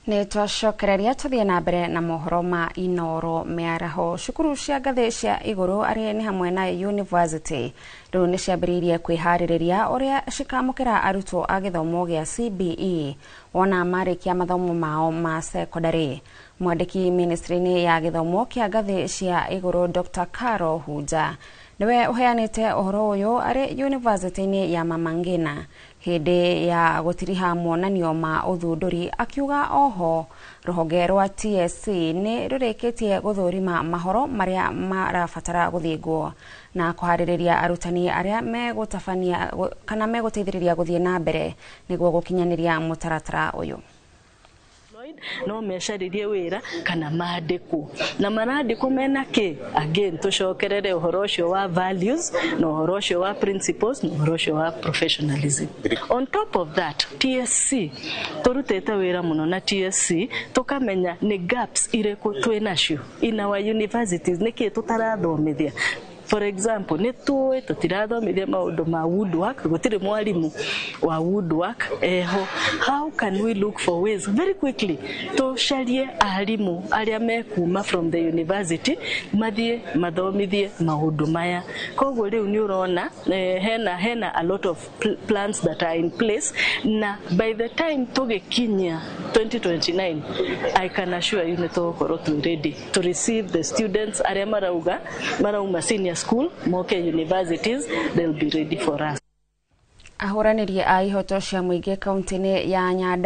Nĩ twacokereria tũthiĩ na mbere na mohoro ma Inoro mĩaraho. Cukuru cia ngathĩ cia igũrũ, arĩa nĩ hamwe na university, rĩu nĩ ciambĩrĩirie kwĩharĩrĩria ũrĩa cikamũkĩra arutwo a gĩthomo gĩa CBE wona marĩkia mathomo mao ma secondary. Mwandĩki ministry-inĩ ya gĩthomo kĩa ngathĩ cia igũrũ, Dr. Caro Hunja, nĩwe ũheanĩte ũhoro ũyũ arĩ university-inĩ ya Mama Ngina hĩndĩ ya gũtiriha monanio ma ũthundũri, akiuga oho rũhonge rwa TSC nĩ rũrĩkĩtie gũthũrima mahoro marĩa marabatara gũthĩngwo na kũharĩrĩria arutani arĩa megũtabania kana megũteithĩrĩria gũthiĩ na mbere nĩguo gũkinyanĩria mũtaratara ũyũ. No mecaririe wĩra kana mandĩkwo na marandĩkwo mena kĩ. Again, tũcokerere ũhoro ũcio wa values na ũhoro ũcio wa principles na ũhoro ũcio wa professionalism. On top of that, TSC, tũrutĩte wĩra mũno na TSC tũkamenya nĩ gaps irĩkũ twĩ nacio in our universities, nĩkĩ tũtarathomithia. For example, nĩ tũĩ tũtirathomithia maũndũ ma woodwork, gũtirĩ mwarimũ wa woodwork eho. How can we look for ways very quickly tũcarie arimũ arĩa mekuma from the university mathiĩ mathomithie maũndũ maya? Koguo rĩu nĩ ũrona hena a lot of plans that are in place, na by the time tũgĩkinyia 2029, I can assure you nĩ tũgũkorwo twĩ ready to receive the students arĩa marauga marauma senior school moke universities. They'll be ready for us. Ahũranĩri a ihoto cia mũingĩ kaunti-inĩ ya Nyandarua.